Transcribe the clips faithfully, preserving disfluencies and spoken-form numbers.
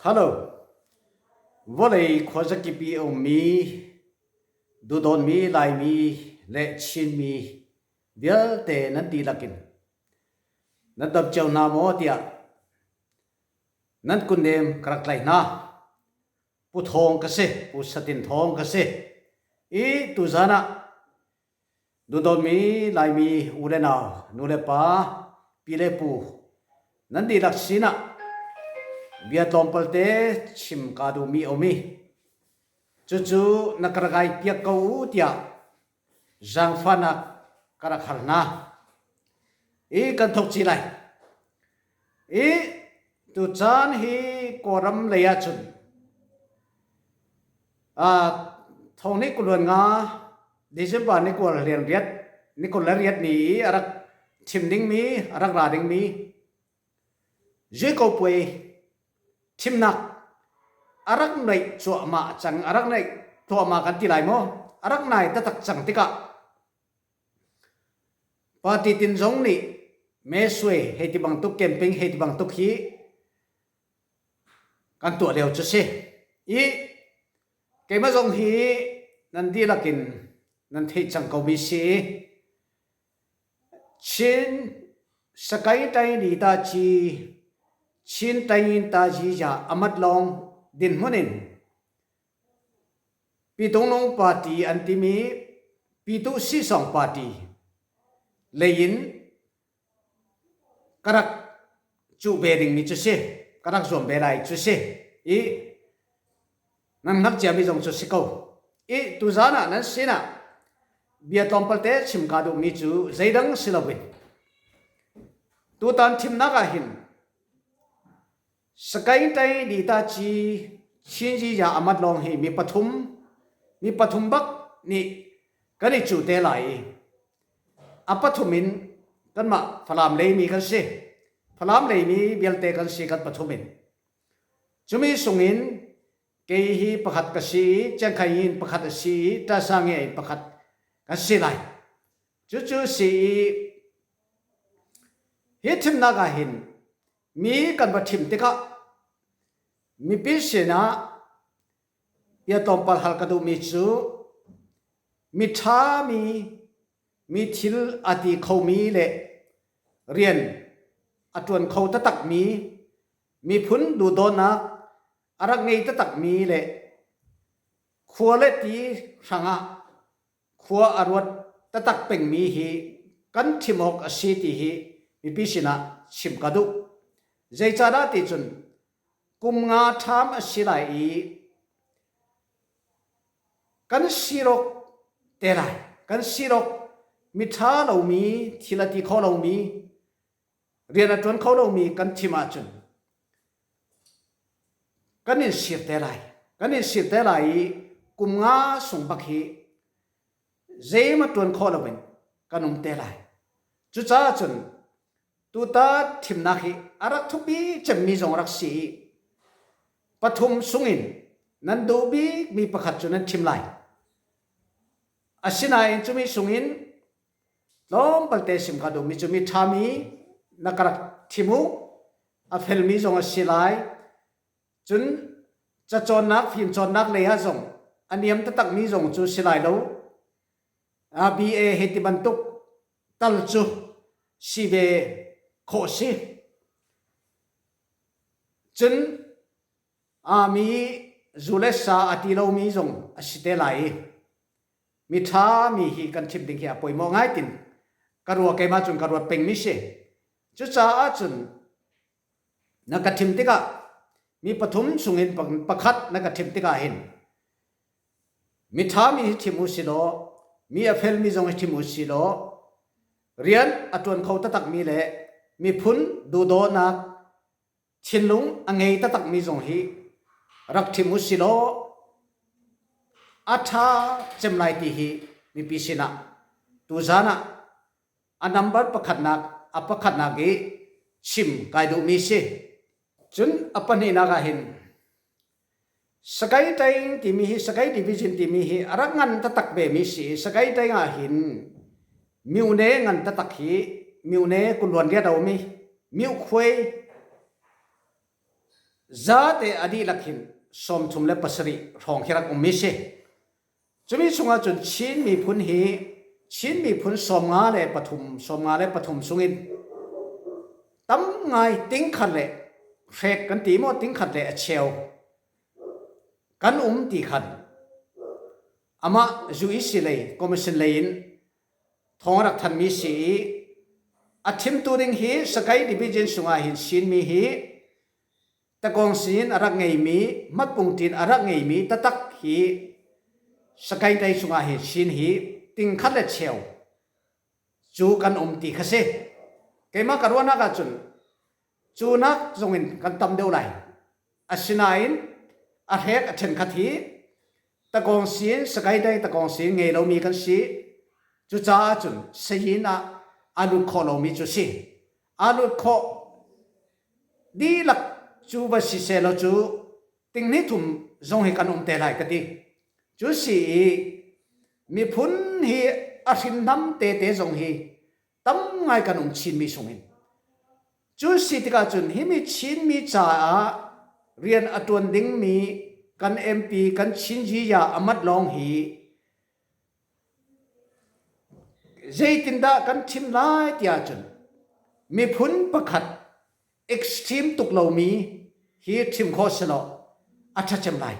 Hello. Vawlei khuazakipi a ummi, duhdawtmi, Laimi le Chinmi vialte nan dihlakin nan damciau hna maw tiah nan kunnem ka rak tlaih hna. Pu Thawng ka si, Pu Satin Thawng ka si. I tuzan ah duhdawtmi Laimi u le nau, nu le pa, pi le pu, nan dihlak sinah bia tlawmpalte chim ka duhmi a um i, cucu na ka rak ngai piak ko u tiah zaangfahnak ka rak hal hna. I kan thokci lai. I tucaan hi Kawlram lei ahcun, aa, thong hnih kuluan nga December ni kul riat, ni kul le riat ni i a rak chim dingmi, a rak ra dingmi Zuiko puai thimnak a rak naih cuahmah cang, a rak naih cuahmah kan ti lai maw? A rak nai taktak cang tikah party tin zong nih messuai hei ti bangtuk, campaign hei ti bangtuk hi kan tuah lio cu si. I keimah zong hi nan dihlakin nan theih cang komi si i, Chin Sakai tai ni ta ci, Chin tai ta ji ya a mat lawng dinhmun in Pitung Nung Party an timi Pitu Sisawng Party lei in ka rak cuh ve dingmi cu si, ka rak zuam ve lai cu si. I nan ngakciami zong cu si ko. I tuzan ah nan sinah bia tlawmpalte chim ka duhmi cu zeidang si loin, tutan thimnak ah hin Sakai tai ni ta ci, Chin ji ya a mat lawng hi mi pathum, mi pathum bak nih kan i cuh te lai i, a pathum in kanmah Falam leimi kan si. Falam leimi vialte kan si kan pathum in. Cumi sungin kei hi pakhat ka si i, Ciang Khai Ngi pakhat a si i, Ta Sa Nge pakhat kan si lai. Cucu si i, hi thimnak ah hin mi kan va thim tikah mipi sinah bia tlawmpal hal ka duhmi cu mi ṭhami, mi thil a ti khomi le rian a ṭuan kho taktakmi, miphun duhdawtnak a rak ngei taktakmi le khua le ti hrangah khua a ruat taktak pengmi hi kan thim awk a si ti hi mipi sinah chim ka duh. Zeicahdah ti cun kum nga ṭham a si lai i kan sir awk te lai, kan sir awk mi ṭha lomi, thil a ti kho lomi, rian a ṭuan kho lomi kan thim ahcun kan in sir te lai, kan in sir te lai i kum nga sung bak hi zeimah ṭuan khawh loin kan um te lai. Cucaah cun tuta thimnak hi a rak thupi cemmi zong a rak si i, pathum sungin nan duh bikmi pakhat cu nan thim lai. Asinain cumi sungin tlawmpalte sim ka duhmi cu mi ṭhami na ka rak thim uh, a felmi zong a si lai. Cun cacawnnak, fimcawnnak lei ah zong a niam taktakmi zong cu si lai lo. A, B A hei ti bantuk tal cu si ve khawh a si. Cun, a, mi zu le sa a ti lomi zong a si te lai i, mi ṭhami hi kan thim ding hi a poimawh ngai tin ka ruat, keimah cun ka ruat pengmi si. Cucaah cun na ka thim tikah, mi pathum sungin pa-, pakhat na ka thim tikah hin, mi ṭhami hi thim uh si law, mi a felmi zong hi thim uh si law, rian a ṭuan kho taktakmi le miphun duhdawtnak thinlung a ngei taktakmi zong hi rak thim uh si law, a ṭha cem lai ti hi mipi sinah tuzan ah a number pakhatnak, a pakhatnak i chim kai duhmi si. Cun a pahnihnak ah hin Sakai Taing timi hi, Sakai Division timi hi a rak ngan taktak vemi si. Sakai Taing ah hin Myone ngan taktak hi, Myone kuluan riat a um i, Myokhuai zate a dihlak hin sawmthum le pasarih hrawng hi rak um mi si. Cumi chungah cun Chin miphun hi, Chin miphun sawmnga le pathum, sawmnga le pathum sungin tam ngai, tingkhat le hrek kan ti maw, tingkhat le a cheu kan um ti khan amah U E C lei, commission lei in thawng a rak thanmi si i, a thimtu ding hi Sagaing Division sungah hin Chin mi hi Tagawng sin a rak ngeimi, hmatpung tin a rak ngeimi taktak hi Sagaing Taing sungah hin Chin hi tingkhat le cheu cu kan um ti kha si. Keimah ka ruahnak ahcun cunak zongin kan tam deuh lai. Asinain a hrek a ṭhenkhat hi Tagawng sin, Sagaing Taing Tagawng sin ngei lomi kan si. Cucaah cun sayin ah aa lut khawh lomi cu si. Aa lut khawh dihlak cu va si sehlaw cu tinghnih thum zong hi kan um te lai ka ti. Cu si i miphun hi a hrinhnam tete zong hi tam ngai kan um Chin mi sungin. Cu si tikah cun himi Chin mi caah rian a ṭuan dingmi kan M P, kan Chin Ji Ya Amat lawng hi zeitindah kan ṭhim lai tiah cun miphun pakhat extreme tuk lomi hi ṭhim khawh selaw a ṭha cem lai.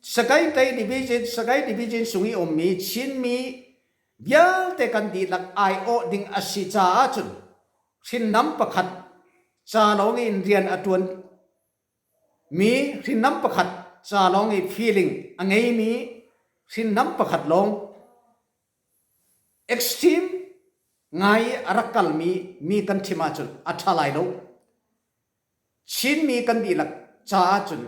Sagaing Taing Division, Sagaing Division sung i ummi Chin mi vialte kan dihlak aiawh ding a si caah cun hrinhnam pakhat ca lawng in rian a ṭuan mi, hrinhnam pakhat ca lawng i feeling a ngeimi, hrinhnam pakhat lawng extreme ngai a rak kalmi mi kan ṭhim ahcun a ṭha lai lo. Chin mi kan dihlak caah cun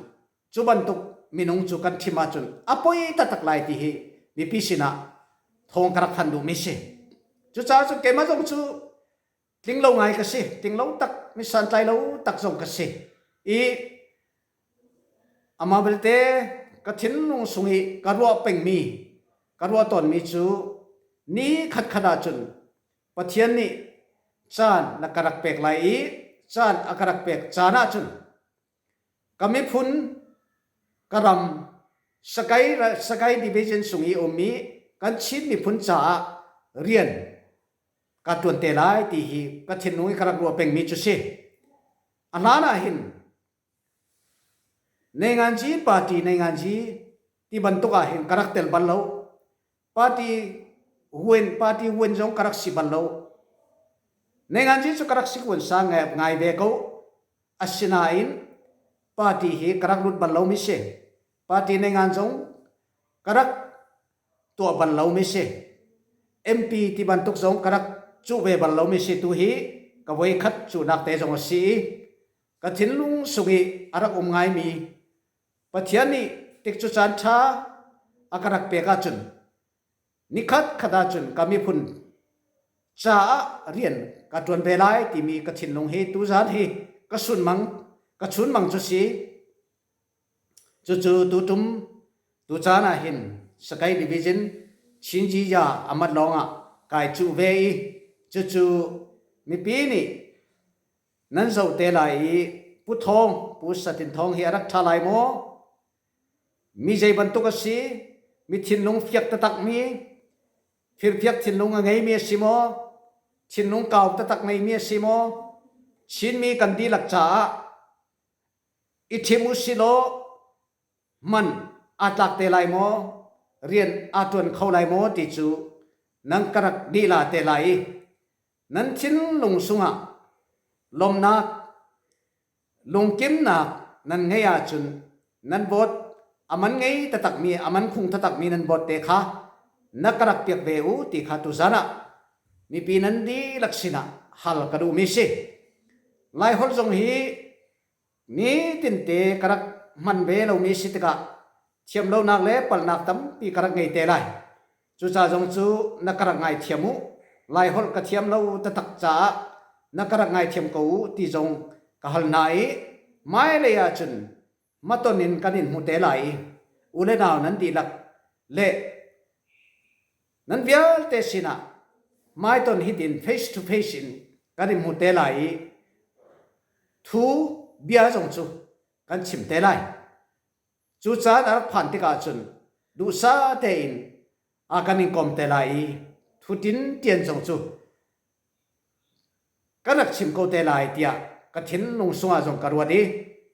cu bantuk minung cu kan ṭhim ahcun a poi taktak lai ti hi mipi sinah thawng ka rak than duhmi si. Cucaah cun keimah zong cu tling lo ngai ka si, tling lo tak, mi santlai lo tak zong ka si. I amah belte ka thinlung sung i ka ruah pengmi, ka ruah tawnmi cu ni khatkhat ahcun Pathian nih caan na ka rak pek lai i caan a ka rak pek caan ahcun ka miphun, ka ram, Sagaing, Sagaing Division sung i ummi kan Chin miphun caah rian ka ṭuan te lai ti hi ka thinlung i ka rak ruah pengmi cu si. A hlan ah hin Neinganji party, Neinganji ti bantuk ah hin ka rak tel bal lo. Party hun, party hun zong ka rak si bal lo. Neinganji cu ka rak si kun sa ngai, ngai ve ko. Asinain party hi ka rak lut bal lomi si. Party neingan zong ka rak tuah bal lomi si. M P ti bantuk zong ka rak cuh ve bal lomi si. Tu hi ka voikhat cuhnak te zong a si i ka thinlung sung i a rak um ngaimi Pathian nih tikcu caan ṭha a ka rak pek ahcun nikhat khat ahcun ka miphun caah rian ka ṭuan ve lai timi ka thinlung hi tuzan hi ka sunmang, ka chunmang cu si. Cucu tutum tucaan ah hin Sagaing Division Chin Ji Ya Amat lawng ah kai cuh ve i cucu mipi nih nan zoh te lai i Pu Thawng, Pu Satin Thawng hi a rak ṭha lai maw? Mi zei bantuk a si, mi thinlung fiak taktakmi, firfiak thinlung a ngeimi a si maw? Thinlung kau taktak ngeimi a si maw? Chinmi kan dihlak caah i ṭhim uh si law, hman aa tlak te lai maw? Rian aa ṭuan kho lai maw ti cu nan ka rak dihla te lai i nan thinlung sungah lawmhnak, lungkimnak nan ngei ahcun nan vote a man ngei taktakmi, a man khung taktakmi nan vote te kha na ka rak piak ve uh ti kha tuzan ah mipi nan dihlak sinah hal ka duhmi si. Laiholh zong hi nitin te ka rak hman ve lomi si tikah thiam lonak le palhnak tampi ka rak ngei te lai. Cucaah zong cu na ka rak ngaithiam uh. Laiholh ka thiam lo taktak caah na ka rak ngaithiam ko uh ti zong ka hal hna i hmailei ahcun hmaton in kan in hmu te lai i u le nau nan dihlak le nan vialte sinah hmaiton hitin face to face in kan in hmu te lai i thu bia zong cu kan chim te lai. Cu caan a rak phan tikah cun duhsa tein a kan in kawm te lai i, thutin tian zong cu kan rak chim ko te lai, tiah ka thinlung sungah zong ka ruat i,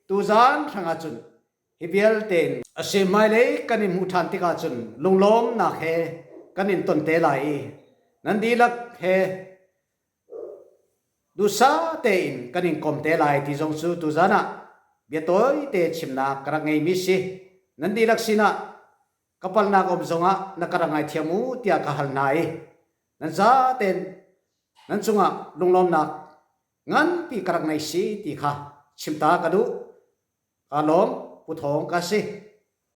tuzan hrangah cun hi vialte in a si hmailei kan in hmuh ṭhan tikah cun lunglawmnak he kan in ton te lai i, nan dihlak he duhsa tein kan in kawm te lai ti zong cu tuzan ah bia tawite chimnak ka rak ngeimi si. Nan dihlak sinah ka palhnak um zongah na ka rak ngaithiam uh tiah ka hal hna i, nan zaten nan cungah lunglawmnak nganpi ka rak nei si ti kha chim ta ka duh. Ka lawm, Pu Thawng ka si.